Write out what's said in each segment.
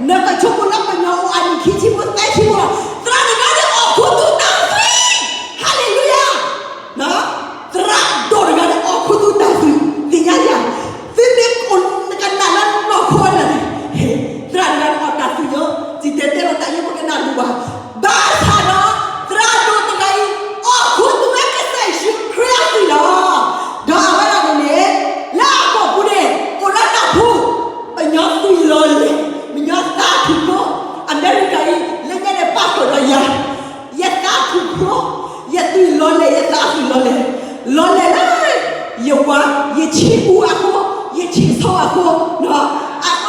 နကဆိကမိၣ်လၢပှၤကညီအိၣ်အနံၣ်ခံဆံဖိသၢဆံဖိလီၤ. သရၣ်တဂၤန့ၣ်အီၣ်ခူသူၣ်တၢ်သွံၣ်, ဟါလ့လူယၤ, သရၣ်ဒိၣ်တဂၤန့ၣ် အီၣ်ခူသူၣ်တၢ်သွံၣ်, သ့ၣ်ညါယၤ, သုမ့ၢ်အိၣ်ကနၣ်လၢနီၢ်ခိန့ၣ်, သရၣ်တဂၤန့ၣ်အီၣ်တၢ်သွံၣ်ညါ, စံၣ်တဲၤတဲလီၤတၢ်ယဲပကနၣ်တဘူၣ်ဘၣ်. ဘၣ်ဆၣ်ဒီး သရၣ်ဒိၣ်တဂၤအံၤ အီၣ်ခူသူၣ်ဝဲကစၢ်ယ့ၣ်ၡူးခရံာ်အသွံၣ်လီၤ. ဒီးအဝဲဒၣ်န့ၣ်န့ၣ် လၢအကိာ်ပူၤန့ၣ် အိၣ်ဒီးတၢ်ဖှူ, ပညီသွံၣ်လီၤလဲၢ်, ပညီသးထူၣ်ဖျိ, အမဲရကၤအံၤ လၢညါန့ၣ်ပာ်ဖှိၣ်ဒီးယၤ, ယသးထူၣ်ဖျိ, ယသွံၣ်လီၤလဲၢ်, ယသးသွံၣ်လီၤလဲၢ်, လီၤလဲၢ်လၢ ယဝၤ, ယဆံးအူအဃိ, ယဆံးဆီအဃိ, အဃိ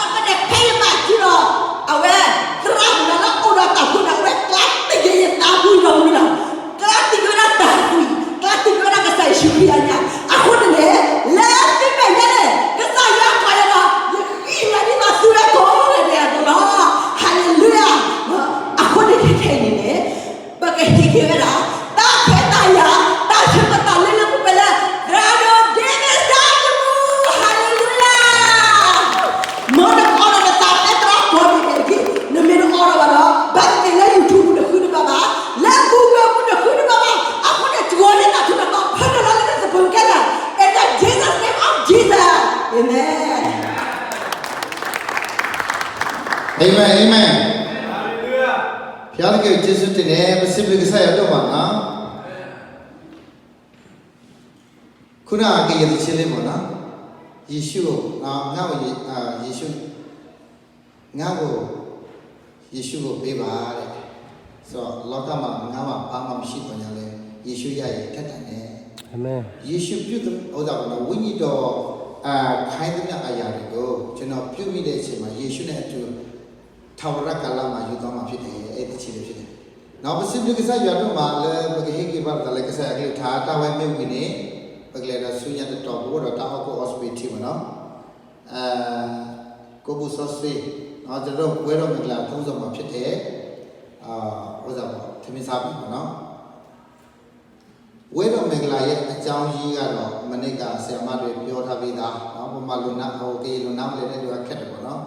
န့ၣ်ဖဲယဘၣ်စုဒီး အဝဲ သရၣ်မုၣ်လၢအိၣ်ဒီးတၢ်ဖှူန့ၣ် အဝဲကျါတံၢ်က့ၤယသးဝံၤဒီးဝံၤလီၤ. ကျါတံၢ်က့ၤဝဲဒၣ်တၢ်သွံၣ်, ကျါတံၢ်က့ၤဝဲဒၣ်ကစၢ်ယ့ၣ်ၡူးခရံာ်အညၣ်. အဃိန့ၣ်န့ၣ် လၢသုမဲာ်ညါန့ၣ် ကစၢ်ယွၤကွၢ်ယၤဒီး ယဃံလၤဒ်သိးသုဝဲကိးဂၤဒဲးအသိးလီၤ. ဟါလ့လူယၤ. အဃိန့ၣ်ခဲခဲအံၤန့ၣ်န့ၣ် ပကဟ့ၣ်က့ၤဝဲဒၣ် တၢ်ခွဲးတၢ်ယာ်, တၢ်ဆၢကတီၢ်လၢလၢပှဲၤပှဲၤလၢ သရၣ်ဒိၣ် David Star ယမူ, ဟါလ့လူယၤ. မ်နကအိးထီၣ်နသးဖဲသရၣ်ကိးမံၤဒဲးတက့ၢ်. နမ့ၢ်တအိးထီၣ်ဘၣ်ဒီး ဘၣ်သ့ၣ်သ့ၣ်လၢ YouTube ပူၤနဃုတဘၣ်ဘၣ်, လၢ Google ပူၤနဃုတဘၣ်ဘၣ်. အဃိန့ၣ် တဂီၤန့ၣ်တၢ်ထုးထီၣ်ဒီး ဖၢနုာ်လီၤလၢနသပၢၤခဲလၢာ် in the Jesus name of Jesus. Amen. Amen, amen. ဘုရားသခင်ကို ကျေးဇူးတင်တယ်. ပစံးဘျုးကစၢ်ယွၤဒိၣ်မးနီၤ. ခုနကယဲၢ်တဆံလံမ့ၢ်နီၤ, ယေရှုကို, ငါ့ကို, ယေရှု, ငါ့ကို, ယေရှုကိုပေးပါတဲ့. So လောကမှာ ငါ့မှာ ဘာမှမရှိသော်ငြားလည်း ယေရှုရရင် ထက်တန်တယ်. ယေရှုပြုသမျှ, ဝိညာဉ်တော် အာ, ခိုင်းသမျှအရာတွေကို ကျွန်တော်ပြုမိတဲ့အချိန်မှာ ယေရှုနဲ့အတူ ထာဝရကာလမှာ ယူသွားမှာဖြစ်တယ်. အဲ့ဒီတစ်ချက်လေးဖြစ်တယ်နော်. ပစံးဘျုးကစၢ်ယွၤဒိၣ်မးလၢ ပကဟ့ၣ်ဂံၢ်ဘါသးလၢကစၢ်ယွၤအကလုၢ်ကထါ, တၢ်ဝဲမ့ၢ်ဝံၤန့ၣ် ပကလဲၤဒီးဆူညါတတီၤ ပအိၣ်ဒီးတၢ်ဟီၣ်ခိၣ် hospitality ပေါ့နော်. အဲ, ကိုယ်ပူစောစေး, ကျွန်တော်တို့ ပွဲတော်မင်္ဂလာ သုံးဆောင်မှာဖြစ်တယ်. အာ, ဥစ္စာပေါ့, ထမင်းစားပြီပေါ့နော်. ပွဲတော်မင်္ဂလာရဲ့အကြောင်းအရင်းကတော့ မနေ့ကဆရာမတွေပြောထားပြီးသားနော်, ဗမာလိုနား, ဟို, ကရင်လိုနားမလည်တဲ့သူကခက်တယ်ပေါ့နော်.